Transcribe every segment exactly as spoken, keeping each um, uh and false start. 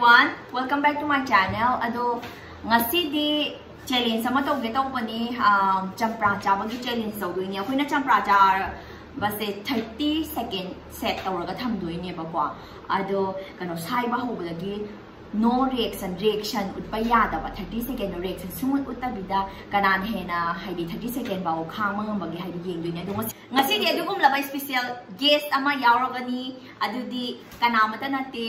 One, welcome back to my channel. ꯑꯗꯣ ꯉꯁꯤꯗꯤ challenge ꯑꯃ ꯇꯧꯒꯦ ꯇꯧꯕꯅꯤ꯫ ꯑꯥ, ꯆꯝꯄ꯭ꯔꯥ ꯆꯥꯕꯒꯤ ꯆꯦꯂꯦꯟꯖ ꯇꯧꯗꯣꯏꯅꯤ꯫ ꯑꯩꯈꯣꯏꯅ ꯆꯝꯄ꯭ꯔꯥ ꯆꯥꯕꯁꯦ ꯊꯥꯔꯇꯤ ꯁꯦꯀꯦꯟ ꯁꯦꯠ ꯇꯧꯔꯒ ꯊꯝꯗꯣꯏꯅꯦꯕꯀꯣ꯫ ꯑꯗꯣ ꯀꯩꯅꯣ, ꯁꯥꯏꯕ ꯍꯧꯕꯗꯒꯤ ꯅꯣ ꯔꯤꯌꯦꯛꯁꯟ, ꯔꯤꯌꯦꯛꯁꯟ ꯎꯠꯄ ꯌꯥꯗꯕ, ꯊꯥꯔꯇꯤ ꯁꯦꯀꯦꯟꯗꯣ ꯔꯤꯌꯦꯛꯁꯟ ꯁꯨꯡꯎꯠ ꯎꯠꯇꯕꯤꯗ ꯀꯅꯥꯅ ꯍꯦꯟꯅ, ꯍꯥꯏꯗꯤ, ꯊꯥꯔꯇꯤ ꯁꯦꯀꯦꯟ ꯐꯥꯎ ꯈꯥꯡꯕ ꯉꯝꯕꯒꯦ, ꯍꯥꯏꯗꯤ, ꯌꯦꯡꯗꯣꯏꯅꯦ꯫ ꯑꯗꯣ ꯉꯁꯤ, ꯉꯁꯤꯗꯤ ꯑꯗꯨꯒꯨꯝꯂꯕ ꯏꯁꯄꯤꯁꯦꯜ ꯒꯦꯁ ꯑꯃ ꯌꯥꯎꯔꯒꯅꯤ꯫ ꯑꯗꯨꯗꯤ ꯀꯅꯥꯃꯠꯇ ꯅꯠꯇꯦ,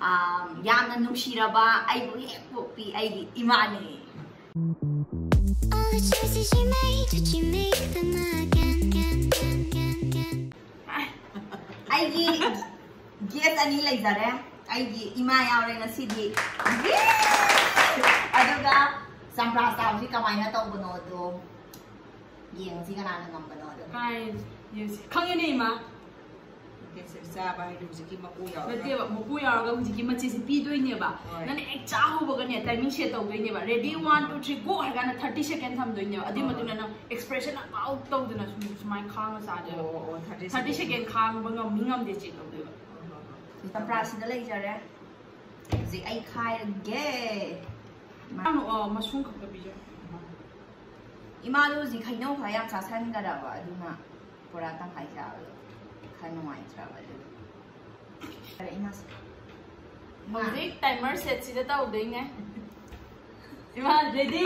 ꯑꯥ, ꯌꯥꯝꯅ ꯅꯨꯡꯁꯤꯔꯕ ꯑꯩꯕꯨ ꯍꯦꯛ ꯄꯣꯛꯄꯤ ꯑꯩꯒꯤ ꯏꯃꯥꯅꯤ꯫ All the choices you made, did you make them again, again, again, again? ꯑꯩꯒꯤ ꯒꯦꯁ ꯑꯅꯤ ꯂꯩꯖꯔꯦ꯫ ꯑꯩꯒꯤ ꯏꯃꯥ ꯌꯥꯎꯔꯦ ꯉꯁꯤꯗꯤ꯫ ꯑꯗꯨꯒ ꯆꯝꯄ꯭ꯔꯥ ꯆꯥꯕꯁꯤ ꯀꯃꯥꯏꯅ ꯇꯧꯕꯅꯣꯗꯣ ꯌꯦꯡꯁꯤ, ꯀꯅꯥꯅ ꯉꯝꯕꯅꯣꯗꯣ꯫ ꯀꯥꯏ, ꯌꯦꯡꯁꯤ꯫ ꯈꯪꯉꯦꯅꯦ, ꯏꯃꯥ꯫ ꯀꯦꯟꯁꯔ ꯆꯥꯕ ꯍꯥꯏꯗꯤ ꯍꯧꯖꯤꯛꯀꯤ ꯃꯀꯨ ꯌꯥꯎꯔꯒ꯫ ꯅꯠꯇꯦꯕ, ꯃꯀꯨ ꯌꯥꯎꯔꯒ ꯍꯧꯖꯤꯛꯀꯤ ꯃꯆꯤꯁꯦ ꯄꯤꯗꯣꯏꯅꯦꯕ꯫ ꯍꯣꯏ꯫ ꯅꯪꯅ ꯍꯦꯛ ꯆꯥꯍꯧꯕꯒꯅꯦ, ꯇꯥꯏꯃꯤꯡ ꯁꯦꯠ ꯇꯧꯗꯣꯏꯅꯦꯕ꯫ Ready, one, two, three, go ꯍꯥꯏꯔ ꯀꯥꯟꯗ ꯊꯥꯔꯇꯤ ꯁꯦꯀꯦꯟ ꯊꯝꯗꯣꯏꯅꯦꯕ꯫ ꯑꯗꯨꯏ ꯍꯣꯏ, ꯃꯇꯨꯡꯗ ꯍꯣꯏ꯫ ꯅꯪ ꯑꯦꯛꯁꯄ꯭ꯔꯦꯁꯟ ꯑꯃꯐꯥꯎ ꯇꯧꯗꯅ ꯁꯨꯝ ꯁꯨꯃꯥꯏꯅ ꯈꯥꯡꯉ ꯆꯥꯗꯣꯏꯕ꯫ ꯑꯣ, ꯑꯣ, ꯊꯥꯔꯇꯤ ꯊꯥꯔꯇꯤ ꯁꯦꯀꯦꯟ꯫ ꯁꯦꯀꯦꯟ ꯈꯥꯡꯕ ꯉꯝꯃꯤ ꯉꯝꯗꯦ ꯆꯦꯛ ꯇꯧꯗꯣꯏꯕ꯫ ꯍꯣꯏ, ꯍꯣꯏ, ꯍꯣꯏ꯫ ꯆꯝꯄ꯭ꯔꯥꯁꯤꯗ ꯂꯩꯖꯔꯦ꯫ ꯍꯧꯖꯤꯛ ꯑꯩ ꯈꯥꯏꯔꯒꯦ꯫ ꯃꯥꯅ, ꯑꯣ, ꯃꯁꯨꯡ ꯈꯛꯇ ꯄꯤꯖꯧ꯫ ꯏꯃꯥꯗꯣ ꯍꯧꯖꯤꯛ ꯍꯩꯅꯧ ꯈꯔ ꯌꯥꯝ ꯆꯥꯁꯟꯒꯗꯕ, ꯑꯗꯨꯅ ꯄꯨꯔꯥ ꯇꯪꯈꯥꯏ ꯆꯥꯕꯗꯣ ꯈꯔ ꯅꯨꯡꯉꯥꯏꯇ꯭ꯔꯕ, ꯑꯗꯨꯒꯤ꯫ ꯐꯔꯦ, ꯏꯃꯥꯁꯦ꯫ ꯏꯃꯥ꯫ ꯍꯧꯖꯤꯛ ꯇꯥꯏꯃꯔ ꯁꯦꯠꯁꯤꯗ ꯇꯧꯗꯣꯏꯅꯦ꯫ ꯏꯃꯥ, ꯔꯦꯗꯤ?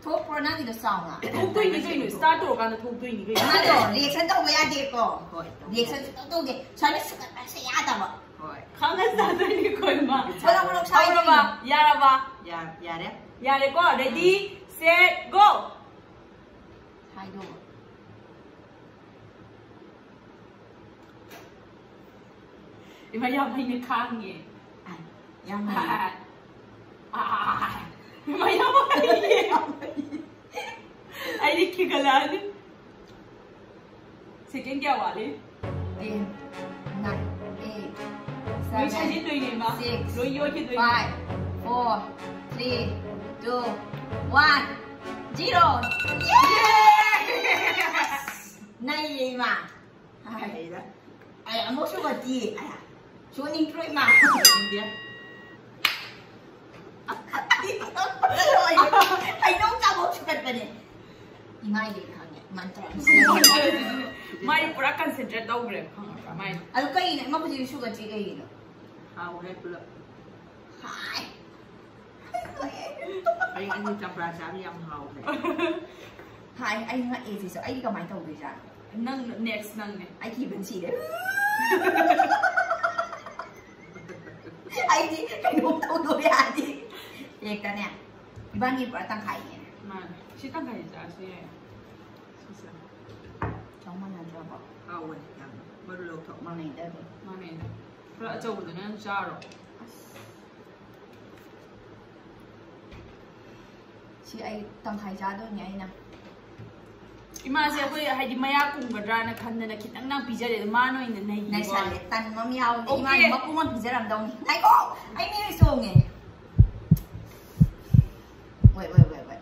ꯊꯣꯛꯄ꯭ꯔꯣ ꯅꯪꯒꯤꯗꯣ ꯆꯥꯎꯅ? ꯊꯣꯛꯇꯣꯏꯅꯤ ꯀꯩꯅꯣ, ꯁ꯭ꯇꯥꯔꯠ ꯇꯧꯔꯀꯥꯟꯗ ꯊꯣꯛꯇꯣꯏꯅꯤ ꯀꯩꯅꯣ꯫ ꯏꯃꯥꯗꯣ ꯔꯤꯌꯦꯛꯁꯟ ꯇꯧꯕ ꯌꯥꯗꯦꯀꯣ꯫ ꯍꯣꯏ, ꯇꯧꯒꯦ꯫ ꯔꯤꯌꯦꯛꯁꯟ ꯁꯨꯡꯇꯧ ꯇꯧꯗꯦ꯫ ꯁꯨꯃꯥꯏꯅ ꯁꯨꯡꯀꯠ ꯀꯠꯁꯦ ꯌꯥꯗꯕ꯫ ꯍꯣꯏ꯫ ꯈꯪꯉ ꯆꯥꯗꯣꯏꯅꯤꯀꯣ, ꯏꯃꯥ꯫ ꯕꯣꯂꯣ ꯕꯣꯂꯣ ꯁꯥꯏꯗꯣꯏꯅꯤ꯫ ꯍꯧꯔꯕ? ꯌꯥꯔꯕ? ꯌꯥ-, ꯌꯥꯔꯦ꯫ ꯌꯥꯔꯦꯀꯣ? Ready, set, go! ꯁꯥꯏꯗꯣ꯫ ꯏꯃꯥ, ꯌꯥꯝ ꯍꯩꯅ ꯈꯥꯡꯉꯦ꯫ ꯑꯥꯏ, ꯌꯥꯝ ꯍꯩ꯫ ꯑꯥꯏ, ꯑꯥꯏ, ꯏꯃꯥ, ꯌꯥꯝ ꯍꯩꯌꯦ꯫ ꯑꯩꯗꯤ ꯈꯤꯒꯠꯂꯛꯑꯅꯤ꯫ ꯁꯦꯀꯦꯟ ꯀꯌꯥ ꯋꯥꯠꯂꯤ? Ten, nine, eight, ꯂꯣꯏ seven, ꯁꯥꯏꯖꯤꯟꯗꯣꯏꯅꯦ, ꯏꯃꯥ꯫ Six, ꯂꯣꯏ ꯌꯣꯠꯈꯤꯗꯣꯏꯅꯦ꯫ Five, four, three, two, one, zero. ꯌꯦ! ꯅꯩꯌꯦ, ꯏꯃꯥ꯫ ꯍꯥꯏꯗ꯫ ꯑꯩ ꯑꯃꯨꯛ ꯁꯨꯒꯠꯇꯤ꯫ ꯑꯌꯥ꯫ ꯁꯨꯅꯤꯡꯗ꯭ꯔꯣ, ꯏꯃꯥ? ꯁꯨꯅꯤꯡꯗꯦ꯫ ꯏꯃꯥꯏꯗꯤ ꯈꯪꯉꯦ ꯃꯟꯇ꯭ꯔ꯫ ꯃꯥꯏ ꯄꯨꯔꯥ ꯀꯟꯁꯦꯟꯇ꯭ꯔꯦꯠ ꯇꯧꯈ꯭ꯔꯦ ꯈꯪꯉꯕ꯭ꯔꯥ ꯃꯥꯏ꯫ ꯑꯗꯨ ꯀꯩꯅꯣ ꯏꯃꯥ ꯍꯧꯖꯤꯛ ꯁꯨꯒꯠꯁꯤ ꯀꯩꯒꯤꯅꯣ? ꯍꯥꯎꯔꯦ ꯄꯨꯂꯞ꯫ ꯍꯥꯏ꯫ ꯑꯩ ꯑꯅꯤ ꯆꯝꯄ꯭ꯔꯥ ꯆꯥꯕ ꯌꯥꯝ ꯍꯥꯎꯈ꯭ꯔꯦ꯫ ꯍꯥꯏ ꯑꯩ ꯉꯛꯑꯦ ꯁꯤꯁꯨ ꯑꯩꯗꯤ ꯀꯃꯥꯏꯅ ꯇꯧꯗꯣꯏꯖꯥꯠꯅꯣ? ꯅꯪ ꯅꯦꯛꯁ ꯅꯪꯅꯦ꯫ ꯑꯩ ꯀꯤꯕꯅ ꯁꯤꯔꯦ꯫ ꯑꯩꯗꯤ ꯀꯩꯅꯣꯝ ꯇꯧꯗꯣꯔꯦ ꯍꯥꯏꯗꯤ꯫ ꯍꯦꯛꯇꯅꯦ ꯏꯕꯥꯅꯤ ꯄꯨꯔꯥ ꯇꯪꯈꯥꯏꯅꯦ꯫ ꯃꯥꯅꯦ ꯁꯤ ꯇꯪꯈꯥꯏꯁꯦ ꯆꯥꯔꯁꯨ ꯌꯥꯏ꯫ ꯁꯤꯁꯦ ꯆꯞ ꯃꯥꯟꯅꯗ꯭ꯔꯕꯣ? ꯍꯥꯎꯋꯦ ꯌꯥꯝꯅ ꯃꯔꯨ ꯂꯧꯊꯣꯛ꯫ ꯃꯥꯟꯅꯩꯗ ꯑꯗꯨꯝ꯫ ꯃꯥꯟꯅꯩꯗ꯫ ꯈꯔ ꯑꯆꯧꯕꯗꯨꯅ ꯅꯪ ꯆꯥꯔꯣ꯫ ꯁꯤ ꯑꯩ ꯇꯪꯈꯥꯏ ꯆꯥꯗꯣꯏꯅꯦ ꯑꯩꯅ꯫ ꯏꯃꯥꯁꯦ ꯑꯩꯈꯣꯏ ꯍꯥꯏꯗꯤ ꯃꯌꯥ ꯀꯨꯝꯒꯗ꯭ꯔꯥꯅ ꯈꯟꯗꯅ ꯈꯤꯇꯪ ꯅꯪ ꯄꯤꯖꯔꯦ ꯑꯗꯣ ꯃꯥꯅ ꯑꯣꯏꯅ ꯅꯩꯒꯤꯕ ꯋꯥꯅꯤ꯫ ꯅꯩꯁꯜꯂꯦ ꯇꯟꯕ ꯑꯃ ꯌꯥꯎꯔꯦ꯫ Okay. ꯏꯃꯥꯅ ꯃꯄꯨꯝ ꯑꯃ ꯄꯤꯖꯔꯝꯗꯧꯅꯤ꯫ ꯉꯥꯏꯈꯣ ꯑꯩ ꯃꯤꯔ ꯆꯣꯡꯉꯦ꯫ Wait wait wait wait.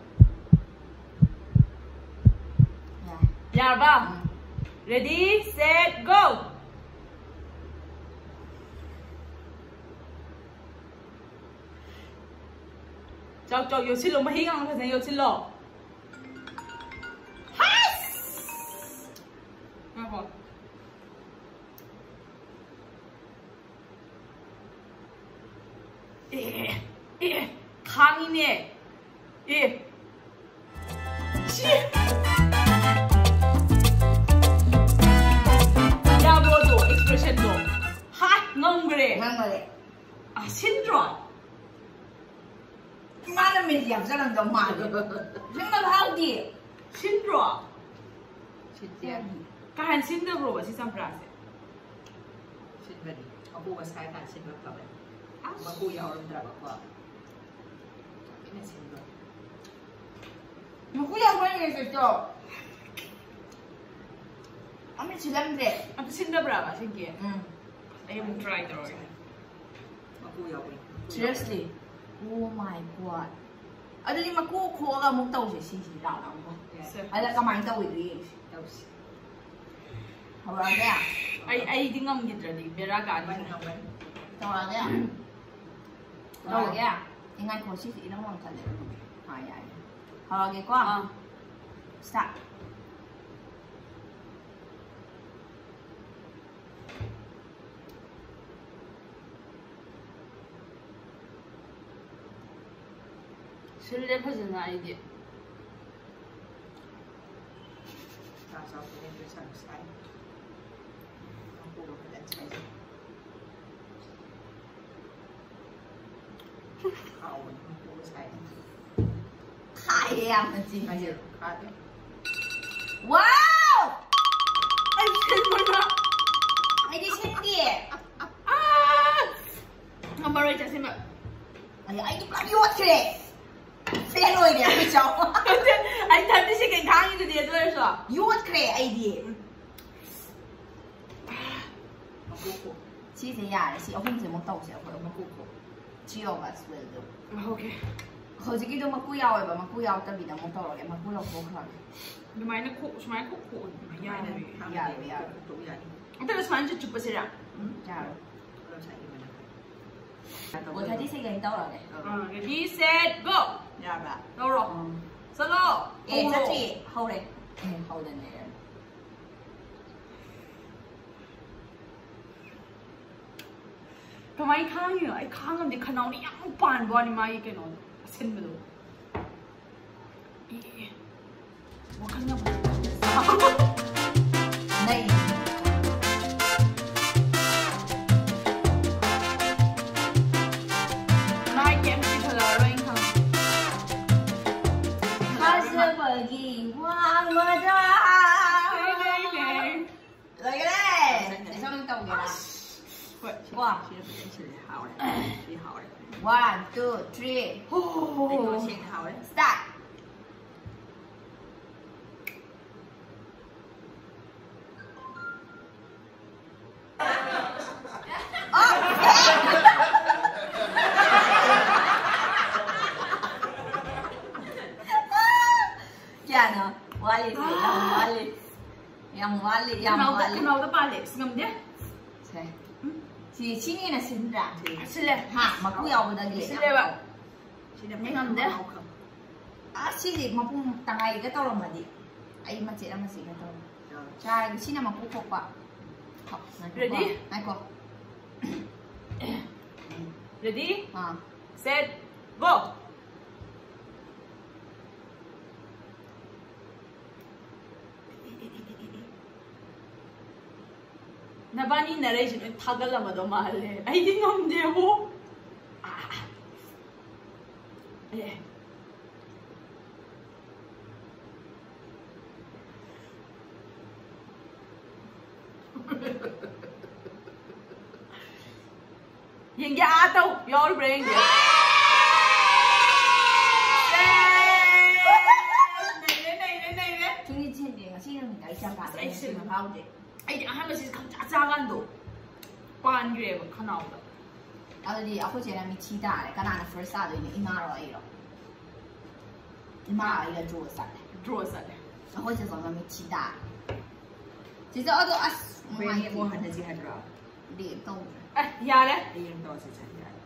ꯌꯥꯔꯦ꯫ ꯌꯥꯔꯕ? ꯎꯝ꯫ Ready, set, go! ꯆꯥꯎ ꯆꯥꯎ ꯌꯣꯠꯁꯤꯜꯂꯣ ꯃꯍꯤ ꯉꯥꯡ ꯐꯖꯅ ꯌꯣꯠꯁꯤꯜꯂꯣ꯫ ꯍꯥꯏꯁ! ꯉꯥꯏꯈꯣ꯫ ꯑꯦ ꯑꯦ ꯈꯥꯡꯉꯤꯅꯦ꯫ ꯑꯦ ꯁꯤ ꯌꯥꯕ꯭ꯔꯣꯗꯣ ꯑꯦꯛꯁꯄ꯭ꯔꯦꯁꯟꯗꯣ꯫ ꯍꯥꯏ ꯉꯝꯈ꯭ꯔꯦ꯫ ꯉꯝꯈ꯭ꯔꯦ꯫ ꯑ ꯁꯤꯟꯗ꯭ꯔꯣ? ꯏꯃꯥꯅ ꯃꯤꯠ ꯌꯥꯝꯖꯔꯝꯗꯧ ꯃꯥꯜꯂꯦ꯫ ꯁꯤꯃ ꯍꯥꯎꯗꯤ꯫ ꯁꯤꯟꯗ꯭ꯔꯣ? ꯁꯤꯠꯇꯦ꯫ ꯀꯥ ꯍꯦꯟꯅ ꯁꯤꯟꯗꯕ꯭ꯔꯣꯕ ꯁꯤ ꯆꯝꯄ꯭ꯔꯥꯁꯦ? ꯁꯤꯟꯕꯅꯤ꯫ ꯃꯀꯨ ꯃꯁꯥ ꯀꯥꯟ ꯁꯤꯟꯕ ꯐꯕꯅꯤ꯫ ꯃꯀꯨ ꯌꯥꯎꯔꯝꯗ꯭ꯔꯕꯀꯣ꯫ ꯌꯥꯝ ꯊꯤꯅ ꯁꯤꯟꯕ꯫ ꯃꯀꯨ ꯌꯥꯎꯕ꯭ꯔꯥ ꯌꯦꯡꯁꯤꯆꯣ꯫ ꯑꯃ ꯁꯤꯜꯂꯝꯗ꯭ꯔꯦ꯫ ꯑꯝꯇ ꯁꯤꯟꯗꯕ꯭ꯔꯥꯕ ꯁꯤꯒꯤ? ꯎꯝ꯫ ꯑꯩ ꯑꯃꯨꯛ ꯇ꯭ꯔꯥꯏ ꯇꯧꯔꯒꯦ꯫ ꯃꯀꯨ ꯌꯥꯎꯕꯅꯤ꯫ Seriously? Oh my god. ꯑꯗꯨꯗꯤ ꯃꯀꯨ ꯈꯣꯛꯑꯒ ꯑꯃꯨꯛ ꯇꯧꯁꯦ ꯁꯤꯁꯤ ꯔꯥꯎꯟ ꯑꯃꯨꯛ꯫ ꯌꯥꯏ꯫ ꯁꯦ꯫ ꯑꯗ ꯀꯃꯥꯏꯅ ꯇꯧꯋꯤꯗꯣ ꯌꯦꯡꯁꯤ꯫ ꯇꯧꯁꯤ꯫ ꯍꯧꯔꯛꯑꯒꯦ꯫ ꯑꯩ ꯑꯩꯗꯤ ꯉꯝꯈꯤꯗ꯭ꯔꯗꯤ ꯕꯦꯔꯥ ꯀꯥꯅꯤ꯫ ꯉꯝꯒꯅꯤ, ꯉꯝꯒꯅꯤ꯫ ꯇꯧꯔꯛꯑꯒꯦ꯫ ꯇꯧꯔꯛꯑꯒꯦ꯫ ꯑꯦ, ꯉꯥꯏꯈꯣ ꯁꯤꯁꯤ ꯏꯔꯪ ꯂꯪꯈꯠꯂꯦ꯫ ꯑꯥ ꯌꯥꯏ꯫ ꯍꯧꯔꯒꯦꯀꯣ꯫ ꯑꯥ꯫ Start꯫ ꯁꯤꯜꯂꯦ ꯐꯖꯅ ꯑꯩꯗꯤ꯫ ꯆꯥ ꯆꯥꯎ ꯇꯦꯔꯦ ꯄꯩꯁꯥ ꯁꯥꯏ꯫ ꯃꯀꯨꯒ ꯐꯖꯅ ꯁꯥꯏꯖꯩ꯫ ꯍꯥꯎꯕꯅꯤ ꯃꯀꯨꯒ ꯁꯥꯏ꯫ ꯈꯥꯏꯌꯦ ꯌꯥꯝꯅ ꯆꯤꯡꯁꯦ꯫ ꯈꯥꯏꯌꯦ, ꯈꯥꯏꯌꯦ꯫ Wow! ꯑꯩ ꯁꯤꯟꯕ꯭ꯔꯣ? ꯑꯩꯗꯤ ꯁꯤꯟꯗꯤꯌꯦ꯫ ꯑꯥ! ꯉꯝꯃꯔꯣꯏ ꯆꯥꯁꯤꯟꯕ꯫ ꯑꯩ, ꯑꯩꯗꯤ ꯄꯨꯔꯥ ꯌꯣꯠꯈ꯭ꯔꯦ꯫ Fail ꯑꯣꯏꯔꯦ ꯑꯩꯈꯣꯏ ꯆꯥꯎ꯫ ꯑꯩ thirty second ꯈꯥꯡꯉꯤꯗꯨꯗꯤ ꯑꯗꯨ ꯑꯣꯏꯔꯁꯨ꯫ ꯌꯣꯠꯈ꯭ꯔꯦ ꯑꯩꯗꯤ꯫ ꯃꯀꯨ ꯈꯣꯛ꯫ ꯁꯤꯁꯦ ꯌꯥꯔꯦ꯫ ꯁꯤ ꯑꯍꯨꯝꯁꯦ ꯑꯃꯨꯛ ꯇꯧꯁꯦ ꯑꯩꯈꯣꯏ ꯑꯍꯨꯝ꯫ ꯃꯀꯨ ꯈꯣꯛ꯫ Three of us will do꯫ Okay꯫ ꯍꯧꯖꯤꯛꯀꯤꯗꯣ ꯃꯀꯨ ꯌꯥꯎꯋꯦꯕ, ꯃꯀꯨ ꯌꯥꯎꯗꯕꯤꯗ ꯑꯃꯨꯛ ꯇꯧꯔꯒꯦ꯫ ꯃꯀꯨ ꯂꯧꯊꯣꯛꯈ꯭ꯔꯒꯦ꯫ ꯑꯗꯨꯃꯥꯏꯅ ꯈꯣꯛ-, ꯁꯨꯃꯥꯏꯅ ꯈꯣꯛ ꯈꯣꯛꯑꯣ꯫ ꯌꯥꯔꯣꯏ꯫ ꯌꯥꯔꯣꯏ, ꯌꯥꯔꯣꯏ꯫ ꯈꯣꯛꯇꯣꯛ ꯌꯥꯅꯤ꯫ ꯅꯠꯇ꯭ꯔꯒ ꯁꯨꯃꯥꯏꯅ ꯆꯨꯞꯄꯁꯤꯔꯥ? ꯎꯝ, ꯌꯥꯔꯣꯏ꯫ ꯑꯗꯣ ꯉꯁꯥꯏꯒꯤ ꯃꯅꯝ꯫ ꯑꯣ, thirty second ꯇꯧꯔꯒꯦ꯫ ꯑꯥ, ready, set, go! ꯌꯥꯔꯕ? ꯇꯧꯔꯣ꯫ ꯎꯝ꯫ ꯆꯠꯂꯣ! ꯑꯦ, ꯍꯧꯔꯣ꯫ ꯆꯠꯇ꯭ꯔꯤ꯫ ꯍꯧꯔꯦ꯫ ꯑꯦ, ꯍꯧꯗꯅ ꯂꯩꯔꯝꯃꯦ꯫ ꯀꯃꯥꯏ ꯈꯥꯡꯉꯤꯅꯣ? ꯑꯩ ꯈꯥꯡꯉꯝꯗꯦ, ꯈꯅꯥꯎꯅ ꯌꯥꯝ ꯄꯥꯟꯕ ꯋꯥꯅꯤ ꯃꯥꯒꯤ ꯀꯩꯅꯣꯗꯣ, ꯑꯁꯤꯟꯕꯗꯣ꯫ ꯑꯦ, ꯑꯦ, ꯑꯦ꯫ ꯋꯥꯈꯜ ꯌꯥꯝ ꯅꯩ꯫ ꯃꯥꯏ ꯀꯩꯝ ꯆꯤꯛꯈꯠꯂꯛꯑꯔꯣꯏ, ꯑꯩ ꯈꯪꯉꯦ꯫ ꯊꯥꯖꯕꯒꯤ ꯋꯥꯡꯃꯗ꯫ ꯅꯩ, ꯅꯩ, ꯅꯩ꯫ ꯂꯣꯏꯈꯔꯦ꯫ ꯁꯦꯁꯟ ꯇꯧꯒꯦꯔꯥ? ꯍꯣꯏ, ꯁꯤ, ꯀꯣ? ꯁꯤꯅ ꯐꯖꯅ ꯁꯤꯜꯂꯦ, ꯍꯥꯎꯔꯦ꯫ ꯁꯤ ꯍꯥꯎꯔꯦ꯫ One, two, three. ꯍꯣ, ꯍꯣ, ꯍꯣ, ꯍꯣ꯫ ꯂꯩꯉꯣꯏ ꯁꯦꯡꯅ ꯍꯥꯎꯔꯦ꯫ Start! ꯑꯣ! ꯀꯌꯥꯅꯣ? ꯋꯥꯠꯂꯤ, ꯌꯥꯝ ꯋꯥꯠꯂꯤ꯫ ꯌꯥꯝ ꯋꯥꯠꯂꯤ, ꯌꯥꯝ ꯈꯅꯥꯎꯗ, ꯋꯥꯠꯂꯤ꯫ ꯈꯅꯥꯎꯗ ꯄꯥꯜꯂꯦ, ꯑꯁ, ꯉꯝꯗꯦ꯫ ꯁꯦ꯫ ꯁꯤ, ꯁꯤꯅ ꯍꯦꯟꯅ ꯁꯤꯟꯗ꯭ꯔꯥ? ꯁꯤꯜꯂꯦ꯫ ꯍꯥ, ꯃꯀꯨ ꯌꯥꯎꯕꯗꯒꯤ꯫ ꯁꯤꯜꯂꯦꯕ꯫ ꯁꯤꯅ ꯑꯩ ꯉꯝꯗꯦ꯫ ꯃꯍꯥꯎ ꯈꯪ-, ꯑꯁꯤꯗꯤ ꯃꯄꯨꯝ ꯇꯪꯈꯥꯏꯒ ꯇꯧꯔꯝꯃꯗꯤ ꯑꯩ ꯃꯆꯦꯠ ꯑꯃ ꯆꯦꯠꯅ ꯇꯧꯔꯝꯃꯦ꯫ ꯆꯥꯔꯒꯦ꯫ ꯁꯤꯅ ꯃꯀꯨ ꯈꯣꯛꯄ꯫ ꯉꯥꯏꯈꯣꯀꯣ꯫ Ready? ꯉꯥꯏꯈꯣ꯫ Ready? ꯑꯥ꯫ Set, go! ꯅꯕꯥꯅꯤ ꯅꯔꯩꯁꯦ ꯂꯣꯏ ꯊꯥꯒꯠꯂꯝꯃꯗꯧ ꯃꯥꯜꯂꯦ꯫ ꯑꯩꯗꯤ ꯉꯝꯗꯦꯕꯣ꯫ ꯑꯦ꯫ ꯌꯦꯡꯒꯦ, ꯑꯥ ꯇꯧ꯫ ꯌꯥꯎꯔꯤꯕ꯭ꯔꯥ ꯌꯦꯡꯒꯦ꯫ ꯅꯩꯔꯦ, ꯅꯩꯔꯦ, ꯅꯩꯔꯦ꯫ ꯁꯨꯡꯆꯦꯟ ꯆꯦꯟꯗꯦ꯫ ꯉꯁꯤ ꯅꯨꯃꯤꯠꯇ ꯑꯩ ꯆꯥꯛ ꯑꯁ, ꯑꯩ ꯆꯥꯗ꯭ꯔꯤ꯫ ꯁꯤ ꯃꯍꯥꯎꯁꯦ꯫ ꯑꯩꯗꯤ ꯑꯍꯥꯟꯕꯁꯤ ꯈꯪꯆꯥ ꯆꯥꯀꯥꯟꯗꯣ ꯄꯥꯟꯈ꯭ꯔꯦꯕ ꯈꯅꯥꯎꯗ꯫ ꯑꯗꯨꯗꯤ ꯑꯩꯈꯣꯏ ꯆꯦꯅ ꯃꯤꯊꯤ ꯇꯥꯔꯦ꯫ ꯀꯅꯥꯅ first ꯇꯥꯗꯣꯏꯅꯣ? ꯏꯃꯥꯔꯣ ꯑꯩꯔꯣ? ꯏꯃꯥ ꯑꯩꯒ draw ꯆꯠꯂꯦ꯫ Draw ꯆꯠꯂꯦ꯫ ꯑꯩꯈꯣꯏ ꯆꯦꯆꯧꯅ ꯃꯤꯊꯤ ꯇꯥꯔꯦ꯫ ꯆꯦꯆꯧ, ꯑꯗꯣ ꯑꯁ, ꯑꯩꯈꯣꯏ ꯑꯅꯤ ꯅꯨꯡꯉꯥꯏꯇꯦ꯫ ꯑꯃꯨꯛ ꯍꯟꯅꯁꯤ ꯍꯥꯏꯕ꯭ꯔꯣ? Date ꯇꯧꯗ꯭ꯔꯦ꯫ ꯑꯦ, ꯌꯥꯔꯦ꯫ ꯍꯌꯦꯡ ꯇꯧꯔꯁꯤ, ꯆꯠ ꯌꯥꯔꯦ꯫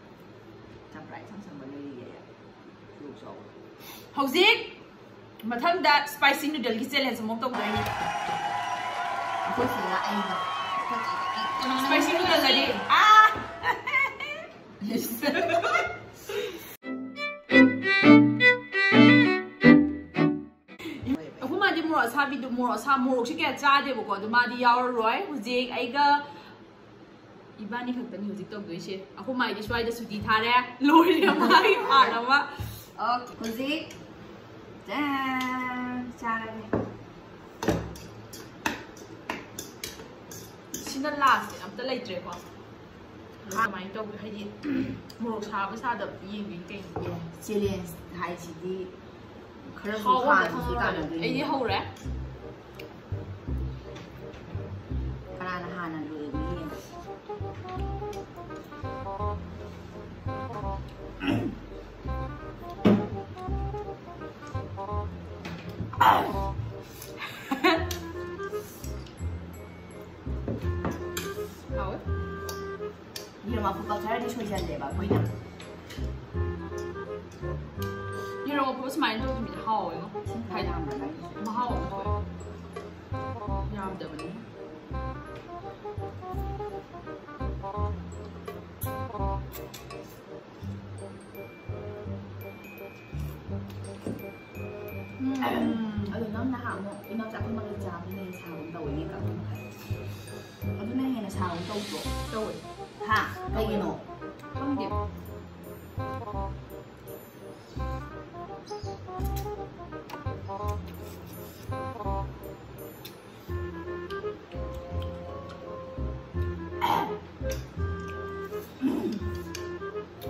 ꯆꯝꯄ꯭ꯔꯥ ꯏꯁꯝ ꯁꯝꯕ ꯂꯩꯔꯤꯌꯦ꯫ ꯍꯧꯖꯤꯛ ꯃꯊꯪꯗ spicy noodle ꯒꯤ challenge ꯑꯃꯨꯛ ꯇꯧꯗꯣꯏꯅꯦ꯫ ꯑꯩꯈꯣꯏ ꯆꯦꯒ ꯑꯩꯒ꯫ Spicy noodle ꯗꯗꯤ, ꯑꯥ! ꯑꯩꯈꯣꯏ ꯃꯥꯗꯤ ꯃꯣꯔꯣꯛ ꯑꯁꯥꯕꯤꯗꯨ, ꯃꯣꯔꯣꯛ ꯑꯁꯥ-, ꯃꯣꯔꯣꯛꯁꯦ ꯀꯌꯥ ꯆꯥꯗꯦꯕꯀꯣ, ꯑꯗꯨ ꯃꯥꯗꯤ ꯌꯥꯎꯔꯔꯣꯏ꯫ ꯍꯧꯖꯤꯛ ꯑꯩꯒ ꯏꯕꯥꯅꯤ ꯈꯛꯇꯅꯤ ꯍꯧꯖꯤꯛ ꯇꯧꯗꯣꯏꯁꯦ꯫ ꯑꯩꯈꯣꯏ ꯃꯥꯏꯗꯤ ꯁ꯭ꯋꯥꯏꯗ ꯁꯨꯇꯤ ꯊꯥꯔꯦ꯫ ꯂꯣꯏꯔꯦ ꯃꯥꯒꯤ part ꯑꯃ꯫ Okay, ꯍꯧꯖꯤꯛ ꯆꯥ-, ꯆꯥꯔꯒꯦ꯫ ꯁꯤꯅ last ꯅꯦ, ꯑꯝꯇ ꯂꯩꯇ꯭ꯔꯦꯀꯣ꯫ ꯑꯗꯣ ꯀꯃꯥꯏꯅ ꯇꯧꯒꯦ? ꯍꯥꯏꯗꯤ, ꯃꯣꯔꯣꯛ ꯁꯥꯕ ꯁꯥꯗꯕ ꯌꯦꯡꯗꯣꯏꯅꯤ ꯀꯩꯅꯣ꯫ ꯑꯦ, challenge ꯍꯥꯏꯁꯤꯗꯤ ꯈꯔꯁꯨ ꯍꯥꯎꯕ ꯍꯥꯟꯅꯁꯨ ꯈꯪꯍꯧꯔꯣꯏ꯫ ꯇꯥꯟꯅꯗꯣꯏꯅꯤ꯫ ꯑꯩꯗꯤ ꯍꯧꯔꯦ꯫ ꯀꯅꯥꯅ ꯍꯥꯟꯅ ꯂꯣꯏꯕ ꯌꯦꯡꯁꯤ꯫ ꯍꯥꯎꯋꯦ꯫ ꯌꯦꯔꯨꯝ ꯑꯐꯨꯠꯄ ꯈꯔꯗꯤ ꯁꯣꯏꯖꯜꯂꯦꯕ ꯑꯩꯈꯣꯏꯅ꯫ ꯌꯦꯔꯨꯝ ꯁꯨꯃꯥꯏꯅ ꯇꯧꯗꯕꯤꯗ ꯍꯥꯎꯋꯦꯉꯣ꯫ ꯏꯁꯤꯡ ꯈꯔ ꯌꯥꯝꯕ꯭ꯔꯥ ꯅꯪꯒꯤꯁꯦ? ꯃꯍꯥꯎ ꯑꯃ ꯊꯣꯛꯑꯦ꯫ ꯌꯥꯝꯗꯕꯅꯤ꯫ ꯎꯝ꯫ ꯑꯗꯣ ꯅꯪ ꯅꯍꯥꯟ ꯑꯃꯨꯛ ꯏꯅꯥꯎꯆꯥ ꯑꯩꯈꯣꯏ ꯃꯉꯥ ꯆꯥꯕꯗꯨꯅ ꯍꯦꯟꯅ ꯁꯥꯕꯒꯨꯝ ꯇꯧꯋꯤꯅꯦ, ꯀꯛꯄ ꯃꯈꯩ꯫ ꯑꯗꯨꯅ ꯍꯦꯟꯅ ꯁꯥꯕꯒꯨꯝ ꯇꯧꯗ꯭ꯔꯣ? ꯇꯧꯋꯦ꯫ ꯍꯥ? ꯀꯩꯒꯤꯅꯣ? ꯈꯪꯗꯦ꯫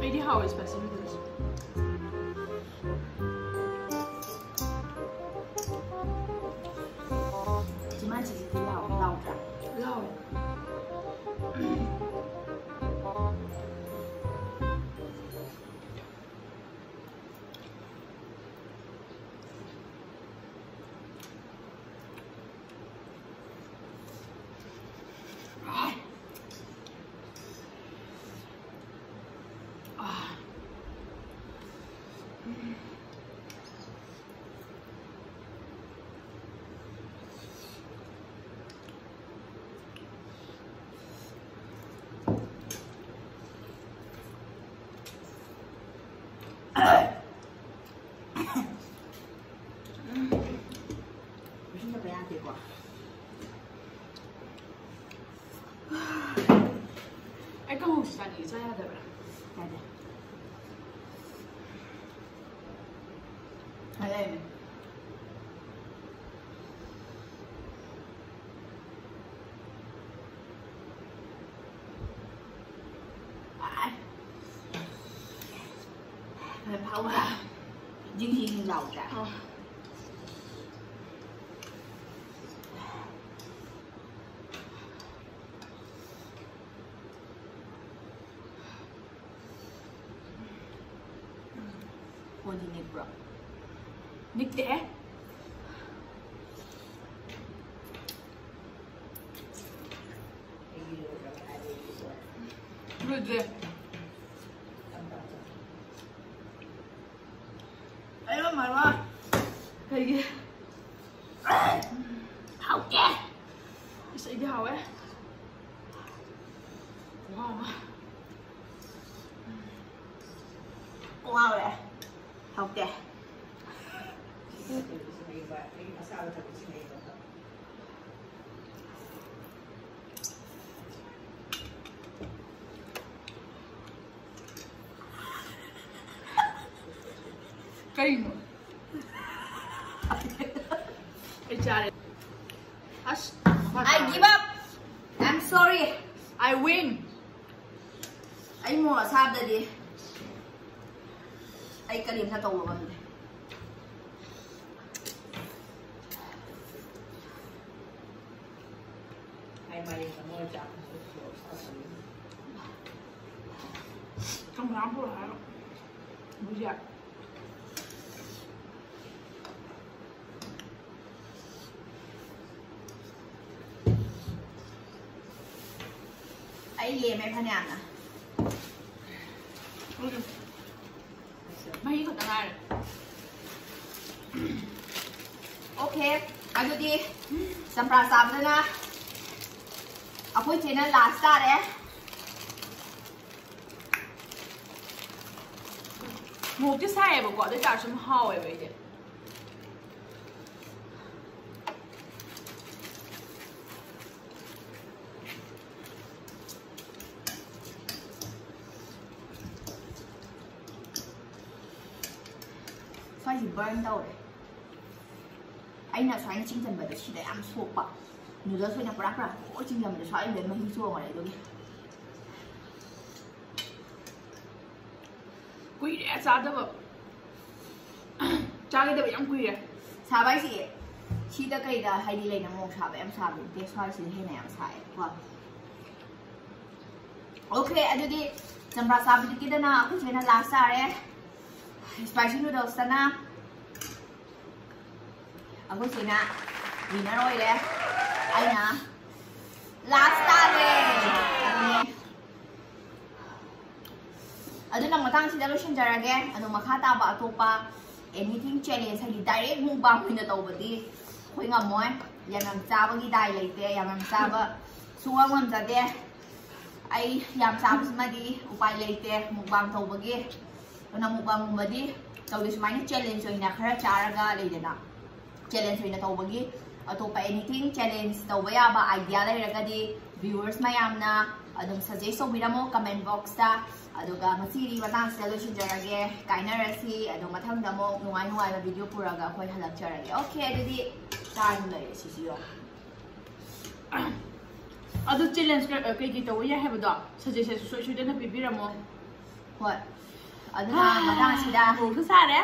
ꯑꯩꯗꯤ ꯍꯥꯎꯋꯦ spicy noodles꯫ ꯆꯤꯝꯕꯥꯟꯁꯤꯁꯤꯗꯤ ꯂꯥꯎ-, ꯂꯥꯎꯗ꯭ꯔꯥ? ꯂꯥꯎꯋꯦ꯫ ꯂꯣꯏꯁꯤꯟꯗꯕ ꯌꯥꯗꯦꯀꯣ꯫ ꯑꯩ ꯀꯥꯡꯍꯧꯁꯨ ꯆꯥꯅꯤꯡꯉꯦ, ꯆꯥ ꯌꯥꯗꯕ꯭ꯔꯥ? ꯌꯥꯗꯦ꯫ ꯐꯔꯦ꯫ ꯐꯔꯦ, ꯐꯥꯎꯕ꯫ ꯖꯤꯡ ꯖꯤꯡ ꯂꯥꯎꯗ꯭ꯔꯥ? ꯑꯥ꯫ ꯐꯣꯟꯁꯦ ꯅꯤꯛꯄ꯭ꯔꯣ? ꯅꯤꯛꯇꯦꯍꯦ꯫ ꯂꯣꯏꯗ꯭ꯔꯤ꯫ ꯑꯌꯣ! ꯀꯩꯒꯤ? ꯍꯥꯎꯇꯦ꯫ ꯏꯁ, ꯑꯩꯗꯤ ꯍꯥꯎꯋꯦ꯫ ꯈꯨꯍꯥꯎ ꯑꯃ꯫ ꯀꯣꯛ ꯉꯥꯎꯔꯦ꯫ ꯍꯥꯎꯇꯦ꯫ ꯀꯩꯅꯣ? ꯑꯩ ꯆꯥꯔꯦ꯫ ꯑꯁ, I give up. I'm sorry. I win. ꯑꯩ ꯃꯣꯔꯣꯛ ꯑꯁꯥꯕꯗꯗꯤ ꯑꯩ ꯀꯔꯤꯝꯇ ꯇꯧꯕ ꯉꯝꯗꯦ꯫ ꯆꯝꯄ꯭ꯔꯥ ꯑꯃ ꯄꯨꯔꯛꯑꯣ ꯍꯥꯏꯔꯣ꯫ ꯕꯨꯖꯤꯌꯥ꯫ ꯑꯩ ꯂꯦꯝꯃꯦ ꯐꯅꯌꯥꯝꯅ꯫ ꯃꯍꯤ ꯈꯛꯇ ꯉꯥꯏꯔꯦ꯫ Okay, ꯑꯗꯨꯗꯤ ꯆꯝꯄ꯭ꯔꯥ ꯆꯥꯕꯗꯅ ꯑꯩꯈꯣꯏ ꯆꯦꯅ last ꯇꯥꯔꯦ꯫ ꯃꯣꯔꯣꯛꯇꯤ ꯁꯥꯏꯌꯦꯕꯀꯣ, ꯑꯗꯨ ꯑꯣꯏ ꯇꯥꯔꯁꯨ ꯑꯗꯨꯝ ꯍꯥꯎꯋꯦꯕ ꯑꯩꯗꯤ꯫ ꯁ꯭ꯋꯥꯏꯁꯤ burn ꯇꯧꯔꯦ꯫ ꯑꯩꯅ ꯁꯨꯃꯥꯏꯅ ꯆꯤꯡꯁꯤꯟꯕꯗꯣ ꯁꯤꯗ ꯌꯥꯝ ꯁꯣꯛꯄ꯫ Noodles ꯑꯣꯏꯅ ꯄꯨꯔꯥ ꯄꯨꯔꯥ ꯂꯣꯏ ꯆꯤꯡꯁꯤꯟꯕꯗꯣ ꯁ꯭ꯋꯥꯏ ꯂꯣꯏ ꯃꯍꯤ ꯆꯣꯡꯉꯔꯦ ꯑꯗꯨꯒꯤ꯫ ꯀꯨꯏꯔꯦ ꯆꯥꯗꯕ꯫ ꯆꯥꯈꯤꯗꯕ ꯌꯥꯝ ꯀꯨꯏꯔꯦ꯫ ꯁꯥꯕ ꯍꯥꯏꯁꯦ ꯁꯤꯗ ꯀꯩꯗ ꯍꯥꯏꯗꯤ ꯂꯩꯅ ꯃꯣꯔꯣꯛ ꯁꯥꯕ ꯌꯥꯝ ꯁꯥꯕ ꯅꯠꯇꯦ, ꯁ꯭ꯋꯥꯏꯁꯤꯗ ꯍꯦꯟꯅ ꯌꯥꯝ ꯁꯥꯏꯌꯦꯀꯣ꯫ Okay, ꯑꯗꯨꯗꯤ ꯆꯝꯄ꯭ꯔꯥ ꯆꯥꯕꯤꯗꯨꯒꯤꯗꯅ ꯑꯩꯈꯣꯏ ꯆꯦꯅ last ꯇꯥꯔꯦ꯫ Spicy noodles ꯇꯅ ꯑꯩꯈꯣꯏ ꯆꯦꯅ winner ꯑꯣꯏꯔꯦ꯫ ꯑꯩꯅ last ꯇꯥꯔꯦ꯫ ꯑꯗꯨꯅꯦ꯫ ꯑꯗꯨꯅ ꯃꯇꯥꯡꯁꯤꯗ ꯂꯣꯏꯁꯤꯟꯖꯔꯒꯦ꯫ ꯑꯗꯣ ꯃꯈꯥ ꯇꯥꯕ ꯑꯇꯣꯞꯄ Anything challenge ꯍꯥꯏꯗꯤ direct mukbang ꯑꯣꯏꯅ ꯇꯧꯕꯗꯤ ꯑꯩꯈꯣꯏ ꯉꯝꯃꯣꯏ꯫ ꯌꯥꯝ ꯌꯥꯝ ꯆꯥꯕꯒꯤ ꯗꯥꯏ ꯂꯩꯇꯦ, ꯌꯥꯝ ꯌꯥꯝ ꯆꯥꯕ ꯁꯨꯡꯉꯝ ꯉꯝꯖꯗꯦ꯫ ꯑꯩ ꯌꯥꯝ ꯆꯥꯕꯁꯤꯃꯗꯤ ꯎꯄꯥꯏ ꯂꯩꯇꯦ mukbang ꯇꯧꯕꯒꯤ꯫ ꯑꯗꯨꯅ mukbangꯒꯨꯝꯕꯗꯤ ꯇꯧꯗꯦ꯫ ꯁꯨꯃꯥꯏꯅ challenge ꯑꯣꯏꯅ ꯈꯔ ꯆꯥꯔꯒ ꯂꯩꯗꯅ, challenge ꯑꯣꯏꯅ ꯇꯧꯕꯒꯤ꯫ ꯑꯇꯣꯞꯄ anything challenge ꯇꯧꯕ ꯌꯥꯕ idea ꯂꯩꯔꯒꯗꯤ viewers ꯃꯌꯥꯝꯅ ꯑꯗꯨꯝ suggest ꯇꯧꯕꯤꯔꯝꯃꯣ comment boxꯇ꯫ ꯑꯗꯨꯒ ꯉꯁꯤꯗꯤ ꯃꯇꯥꯡꯁꯤꯗ ꯂꯣꯏꯁꯤꯟꯖꯔꯒꯦ꯫ ꯀꯥꯏꯅꯔꯁꯤ꯫ ꯑꯗꯣ ꯃꯊꯪꯗ ꯑꯃꯨꯛ ꯅꯨꯡꯉꯥꯏ ꯅꯨꯡꯉꯥꯏꯕ video ꯄꯨꯔꯒ ꯑꯩꯈꯣꯏ ꯍꯜꯂꯛꯆꯔꯒꯦ꯫ Okay, ꯑꯗꯨꯗꯤ ꯆꯥꯔ ꯑꯗꯨꯝ ꯂꯩꯔꯦ ꯁꯤꯁꯨ ꯌꯦꯡꯉꯣ꯫ ꯑꯗꯨ challenge ꯀ- ꯀꯩꯀꯩ ꯇꯧꯕ ꯌꯥꯏ ꯍꯥꯏꯕꯗꯣ suggestion ꯁꯨꯡꯁꯣꯏ ꯁꯣꯏꯗꯅ ꯄꯤꯕꯤꯔꯝꯃꯣ꯫ ꯍꯣꯏ, ꯑꯗꯨꯅ ꯃꯇꯥꯡꯁꯤꯗ ꯃꯣꯔꯣꯛꯁꯨ ꯁꯥꯔꯦ꯫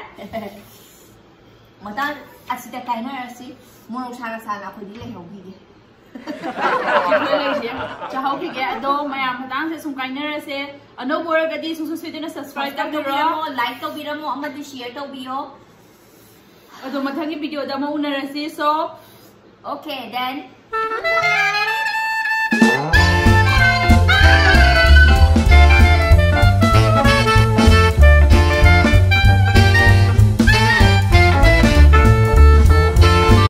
ꯃꯇꯥꯡ ꯑꯁꯤꯗ ꯀꯥꯏꯅꯔꯁꯤ꯫ ꯃꯣꯔꯣꯛ ꯁꯥꯅ ꯁꯥꯅ ꯑꯩꯈꯣꯏꯗꯤ ꯂꯩꯍꯧꯈꯤꯒꯦ꯫ ꯑꯩꯈꯣꯏ ꯂꯩꯁꯦ ꯆꯥꯍꯧꯈꯤꯒꯦ꯫ ꯑꯗꯣ ꯃꯌꯥꯝ ꯃꯇꯥꯡꯁꯦ ꯁꯨꯝ ꯀꯥꯏꯅꯔꯁꯦ꯫ ꯑꯅꯧꯕ ꯑꯣꯏꯔꯒꯗꯤ ꯁꯨꯡꯁꯣꯏ ꯁꯣꯏꯗꯅ subscribe ꯇꯧꯕꯤꯔꯣ꯫ ꯇꯧꯕꯤꯔꯝꯃꯣ, like ꯇꯧꯕꯤꯔꯝꯃꯣ, ꯑꯃꯗꯤ share ꯇꯧꯕꯤꯌꯣ꯫ ꯑꯗꯣ ꯃꯊꯪꯒꯤ videoꯗ ꯑꯃꯨꯛ ꯎꯅꯔꯁꯤ꯫ So, Okay, then.